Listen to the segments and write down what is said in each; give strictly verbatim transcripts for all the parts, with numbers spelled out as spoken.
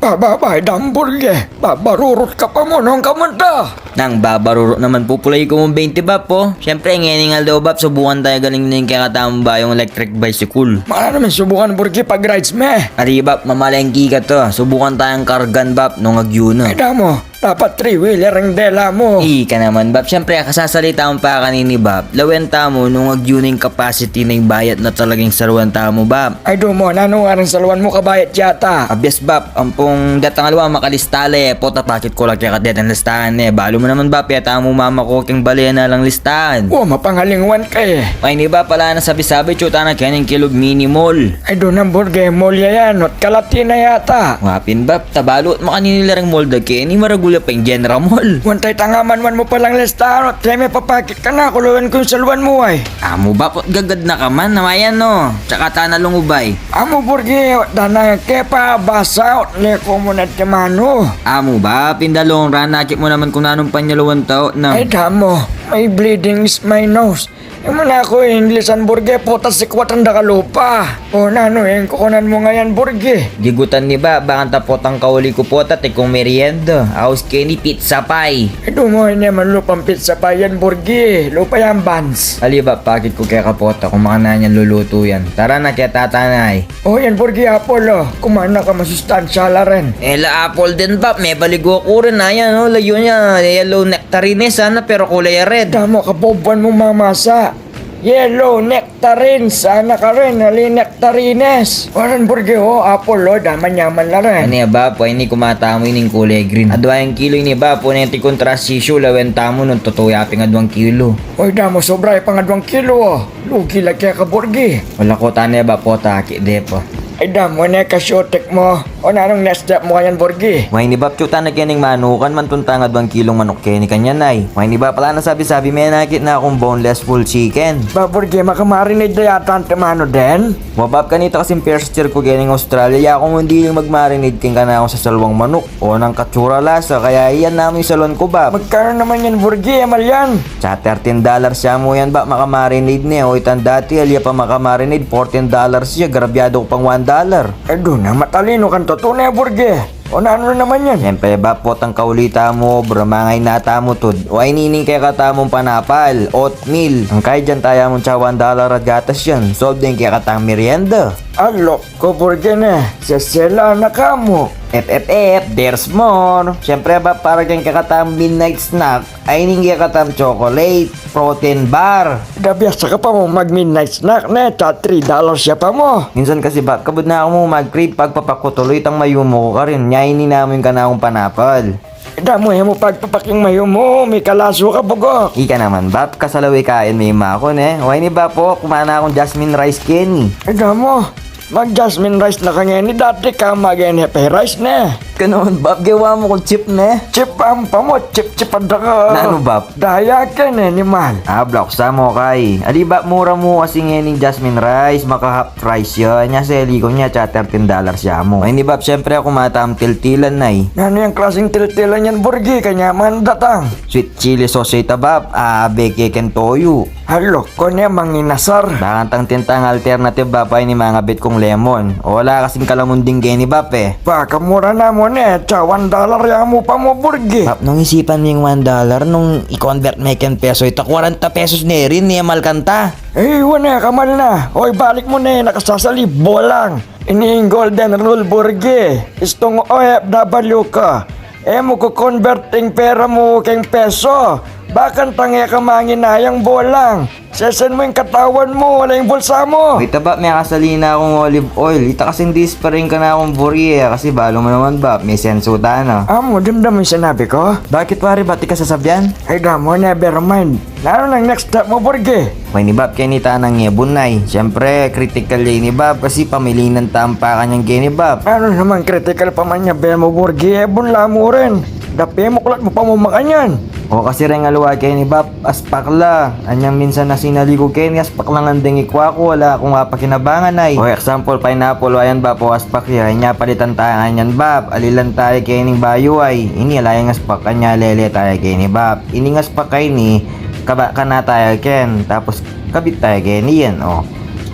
Aba, aba, ay dam, Burgi. Babarurut ka pa mu nung kamunta. Nang babarurut naman, pupulay ku mung baynti, Bap, o. Siyempre, ngening aldo, Bap, subukan taya galing ning kekatamung bayung electric bicycle. Makananu meng subukan, Burgi, pag-rides me? Ali, Bap, mamalengki ka to. Subukan tayang kargan, Bap, nung agyu na. Ay damu, dapat three-wheeler ing dela mu. Ika naman, Bap. Siyempre, kasasalita mu pa kanini, Bap. Lawen tamu nung agyu na ing capacity na ing bayat na talagang saluan tamu, Bap. Ay dumu, nanu ngaring saluan mu, kabayat yata? Abyas, Bap, ampong datang aliwa makalista la, e pota, pakit ku la keka detang listahan ne. Balu mu naman, Bap, e tamu mamako keng bale na lang listahan. O, mapangalingwan ka e. Ay ini, Bap, ala nang sabi-sabi, tsu tana keng kilug mini mall. Ay dunan, Burgi, mall ya yan, ot kalati na yata. Wa pin, Bap, tabalu ot makanini la reng mall da keni, maragul ya pa ing General Mall. Wantay tangaman, wan mu palang listahan, ot e me papakit kanaku lawen ku ing saluan mu, ay. Amu, Bap, ot gagad na ka man, nawayan no. Tsaka tana lungubay. Amu, Burgi, ot danaya ke pa basa, ot leku mu na timanu. Amu, Bap, pin dalung ran, akit mu naman kung nanung panyaluan tau na. Ay damu, my bleeding is my nose. E mu na ku English-an, Burgi, pota, sikwatan da ka lupa. O nanu ing kukunan mu ngayan, Burgi? Gigutan ni, Bap, bakanta potang kauli ku pota, tikung merienda. Aus keni pizza pie. Ay dumu, e ne man lupang pizza pie yan, Burgi. Lupa yang buns. Ali, Bap, pakit ku keka pota kung makananu yang lulutu yan. Tara na, keta tana, ay. O yan, Burgi, apple, o. Kuman na ka, masustansya la rin. E la apple din, Bap, mebaligu ku rin. Ayan o, layu na. Yellow nectarines sana, pero kulay red. Damu, kabobuan mu mamasa. Yellow nectarine, sana karin, ali nectarines. Waran, Burgi, o, apple, o, daman yaman la rin. Ini, Bap, ini kumata mu ining kulay green. Adwa yang kilo ini, Bap, o, neti kontra sisyu, lawen tamu nung tutu ya pin adwang kilo. Oy, damu, sobra ya pang adwang kilo, o. Lugi la keka, Burgi. Wala ku tana, Bap, pota, aki de pa. Ay damu, ne, kasyutik mu. O nanung next step mu kanyan, Burgi? Wa ini, Bap, tsu tana kening manukan, mantu tang adwang kilung manuk keni kanyan, ay. Wa ini, Bap, ala nang sabi-sabi, menakit na kung boneless full chicken. Ba, Burgi, makamarinade da yata antimanu den? Wa, Bap, kanita kasing first year ku kening Australia, yaku mu diling magmarinade keng kanakung sasalwang manuk. O nang katsura lasa, kaya iyan namu ing saluan ku, Bap. Magkanu naman yan, Burgi, e mal yan? Tsa thirteen dollars ya mu yan, Bap, makamarinade ne. O itang dati, ali ya pa makamarinade, fourteen dollars ya, garabyadu ku pang one dollar. Ay duna, matalinu kang tutu ne, Burgi. O nanu naman yan? Siyempre, Bap, potang kauli tamu, bura mangay na tamu tud. O ay ini ing kekatamung panapal, oatmeal. Ang kaya dyan taya mu tsa one dollar at gatas yan. Solve da ing kekatang merienda. Alok ko, Burgi, ne. Sesela na ka mu. Ep, ep, ep, there's more. Siyempre, Bap, para keng kekatamung midnight snack, ay ini ing kekatamung chocolate protein bar. Dabiasa ka pa mu mag-midnight snack, ne? Tsa three dollars ya pa mu. Minsan kasi, Bap, kabud na ku mu mag-crave pagpapakutul, itang mayumu ku karin. Nya ini namu ing kanakung panapal. Damu, e mu pagpapaking mayumu, mikalasu ka, bugok. Ika naman, Bap, kasalawi kain me imaku, ne? Wa ini, Bap, o, kuman na kung jasmine rice keni. Damu, mag-jasmine rice na ka ngeni, dati ka mag-N F A rice, ne? Kanaman, Bap, gewa mu kung cheap, ne? Cheap, ampa mu, cheap, cheap, ada ka. Nanu, Bap? Daya ke, ne, ni mal. A, block sa mu kay. Ali, Bap, mura mu kasi ngening jasmine rice, maka-half price ya. Nya seli ku nya, tsa thirteen dollars ya mu. Ay, ini, Bap, siyempre, aku matam tiltilan, ay. Nanu yang klaseng tiltilan yan, Burgi? Kanya man datang. Sweet chili sauce ita, Bap. A, beke keng toyu. Alok ko ne, manginasar. Bakantang tintang alternative, Bap, ay ini mangabit kung lemon. Ala kasing kalamun ding keni, Bap, e. Ba, kamura na mu ne, tsa one dollar ya mu pa mu, Burgi. Bap, nung isipan mu ing one dollar, nung i-convert me keng peso, ita kwarenta pesos ne rin, e mal kanta. E, wa ne, kamal na. Oy, balik mu ne, nakasasali, bolang. Ini ing golden rule, Burgi. Istung O F W ka, e mu ko-convert ing pera mu keng peso. Bakantang e ka manginayang, bolang. Sesen mu ing katawan mu, ala ing bulsa mu. Ita, Bap, mekasali na kung olive oil. Ita kasing dispare ing kanakung buri, e. Kasi balu mu naman, Bap, mesensu tana. Amu, dimdam mu ing sinabi ku? Bakit wari, Bap, ika sasabian? Ay, damu, never mind. Nanu nang next step mu, Burgi? Wa ini, Bap, keni tanang ngebun, ay. Siyempre, critical ya ini, Bap, kasi pamilinan tamu pa kanyang keni, Bap. Nanu namang critical pa man nya, be mu, Burgi? Ebun la mu rin. Dapi mu, kulat mu pa mu makanyan. O, kasi reng aliwa keni, Bap, aspak la. Anyang minsan na sinali ku keni, aspak la ngan deng ikwa ku, ala kung apakinabangan, ay. O, example, pineapple, wa yan, Bap, o, aspak ya. Nya palitan taya ngan yan, Bap. Alilan taya kening bayu, ay. Ini, ala yang aspak, nya lele taya keni, Bap. Ining aspak a ini, kaba-, kana taya ken, tapos kabit taya keni yan, o.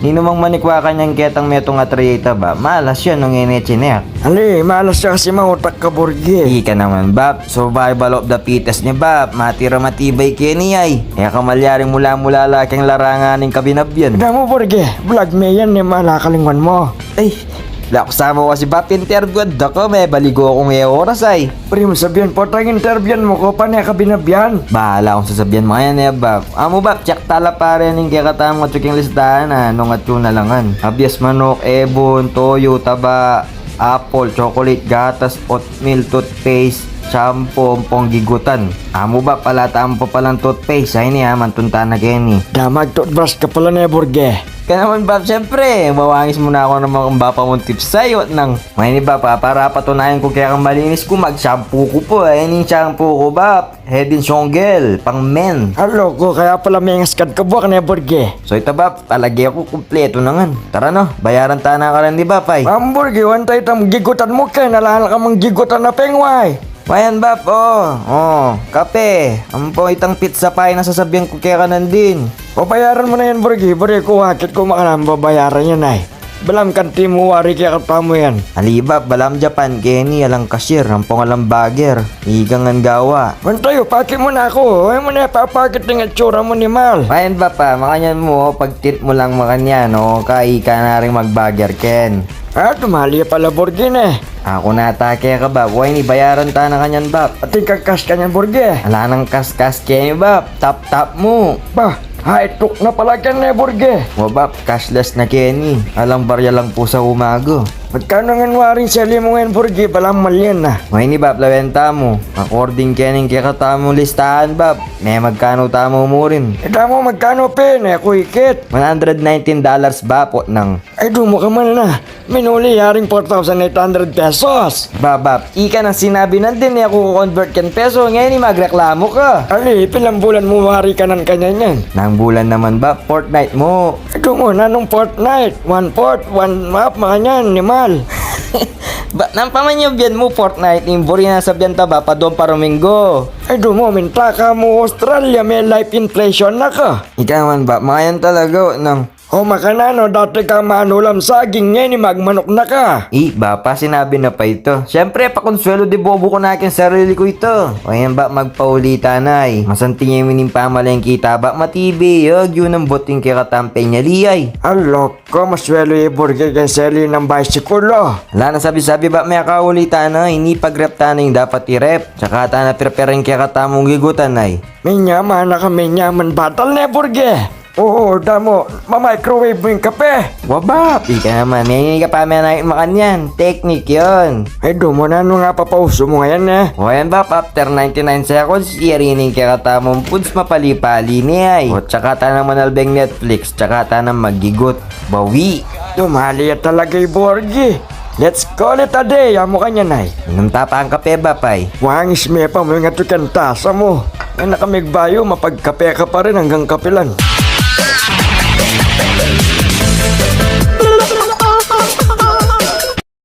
Ninu mang manikwa kanyan ketang metung atrayeta, Bap, malas ya nung e ne tsinek. Ali, malas ya kasi mautak ka, Burgi. Ika naman, Bap. Survival of the fittest ne, Bap. Matira matibay keni ay. E ka malyaring mula-mula la keng larangan ning kabinabyan. Damu, Burgi. Vlog me yan, e, mala kalingwan mu. Ay, la ku sa mu kasi, Bap, interbyuan da ku, mebaligo kung e oras ay. Pwede mu sabian, potang interbyuan mu ku pa ne kabinabyan. Bahala kung sasabyan mu kanyan e, Bap. Amu, Bap, check tala pare ning kekatamung atsu keng listahan, a, nung atsu na la ngan. Abias manuk, ebun, toyu, taba, apple, chocolate, gatas, oatmeal, toothpaste, shampoo, ampong gigutan. Amu, Bap, ala tamu pa palang toothpaste. Ay, ini, a, mantunta na keni. Damag toothbrush ka pala ne, Burgi. Ka naman, Bap, siyempre, mawangis mu na ku naman kung bapa mung tips ay, o nang. Maini, Bap, a, para patunayan ku kekang malinis ku, mag-shampoo ku pa. Ini ing shampoo ku, Bap. Head and Shoulder, pang men. Alo ku, kaya pala mengas ka at kabuak ne, Burgi. So ita, Bap, palage ku kumpletu na ngan. Tara no, bayaran ta na karin ni Bap ay. Bap, Burgi, wanta itang gigutan mu ken, ala na ka mang gigutan a pengway. Mayan, Bap, o, o, kape. Ampo itang pizza pie na sasabyan ku keka nandin. Babayaran mu na yan, Burgi. Buri ku, akit ku makananu babayaran yan ay. Balam kanti mu wari kekatamu yan. Ali, Bap, balam Japan keni, alang cashier, ampong alang bagger. Ika ngan gawa. Mantayu, pakit mu na ku. Ay mu ne papakit ing itsura mu, nimal. Mayan, Bap, a, makanyan mu, o, pagtit mu lang makanyan, o, ka ika na ring magbagger ken. A, tumali pala, Burgi ne. Aku na atake ka, Bap. Wa, ini bayaran ta na kanyan, Bap. Atin kang cash kanyan, Burgi? Ala nang cash-cash keni, Bap. Tap-tap mu. Bah, high-tech na pala keni, Burgi. Wa, Bap, cashless na keni. Alang barya lang pu sa umaga. Magkanu ngan waring seli mu ngan, Burgi? Balang malyan na. Wa, ini, Bap, lawen tamu. According kening kekatamung listahan, Bap, me magkanu tamu murin? Ita mu, magkanu pin? E ku ikit. One hundred nineteen dollars, Bap, o nang. Ay, dumu ka man na. Minuli ya ring four thousand eight hundred pesos. Ba, Bap, ika nang sinabi nandin, e ku convert ken peso, ngeni magreklamu ka. Ali, pilang bulan mu wari kanan kanyan yan? Nang bulan naman, Bap, fortnight mu. Ay, dumu, nanung fortnight? One fourth, one half, makanyan, nimal. Ba, nang pamanyabyan mu fortnight, ing buri nang sabyan ta, Bap, padong pa Ruminggo. Ay, dumu, minta ka mu Australia, me-life inflation na ka. Ika naman, Bap, makanyan talaga, o nang. O, makananu, dati ka manulam saging, ngeni magmanuk na ka. I, Bapa, sinabi na pa ita. Siyempre, pakonsuelo de bobo ku na king sarili ku ita. O yan, Bap, magpauli ta na ay. Masanting ya mu ning pamalengke ta, Bap, matibe ya, agyu nang boting kekatang penyali ay. Ala ka, masuelo ya i Burgi keng seli nang baysikulo. Ala nang sabi-sabi, Bap, mekauli ta na, ini pag-ref ta na ing dapat i-ref. Tsaka ta na prepare ing kekatamung gigutan ay. Menyaman na ka, menyaman batal ne, Burgi. Oo, damu, ma-microwave mu ing kape. Wa, Bap, ika naman, e ka pa menait makanyan. Teknik yun. Ay, dumu, nanu ing papausu mu ngayan, e? O yan, Bap, after ninety-nine seconds, yari na ing kekatamung foods, mapali-pali ne ay. O, tsaka ta nang manalbeng Netflix, tsaka ta nang magigut. Bawi. Tumali ya talaga i Burgi. Let's call it a day, amu kanyan ay. Inum ta pa ing kape, Bap, ay. Wangis me pa mu ing atsu keng tasa mu. Ngana ka migbayu, mapagkape ka pa rin anggang kapilan.